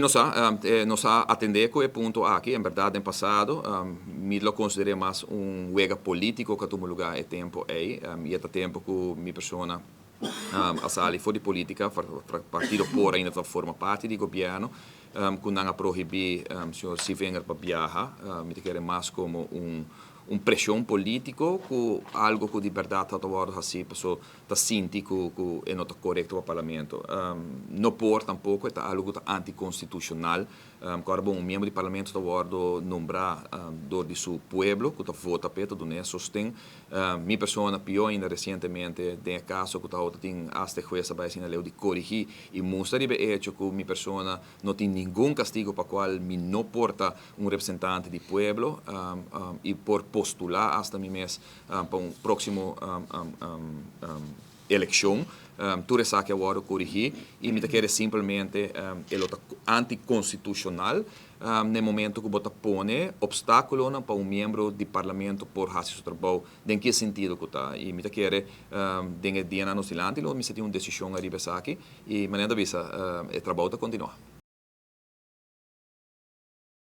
Nos a atende cu e punto aki, en berdad den pasado, mi lo considera mas un wega politico cu a tuma lugar e tempo ey, y e tempo cu mi persona a sali for di politica, partido POR ainda ta forma parti di gobierno, cu nan a prohibi señor Sevinger pa viaha, mi ta kere mas como un presion politico cu algo cu di berdad ta wordo haci, paso ta sinti cu no ta corecto pa parlamento. No por tampoco, ta algo ta anticonstitucional. Awor, bon, un miembro di parlamento ta wordo nombra door di su pueblo, cu ta vota p'e, duna sosten. Mi persona, pio ainda, recientemente, den caso cu ta tin hasta hues bay asina leu di corigi y mustra riba hecho cu mi persona no tin ningun castigo pa cual mi no por ta un representante di pueblo y por postula hasta mi mes pa un proximo eleccion. Tur esaki a wordo corigi y mi ta kere simplemente e ta anticonstitucional na momento cu bo ta pone obstaculo pa un miembro di parlamento por haci su trabou, den ki sentido cu ta. Y mi ta kere den dia nos dilanti lo mi tin un decision ariba esaki y manera bisa, e trabou ta continua.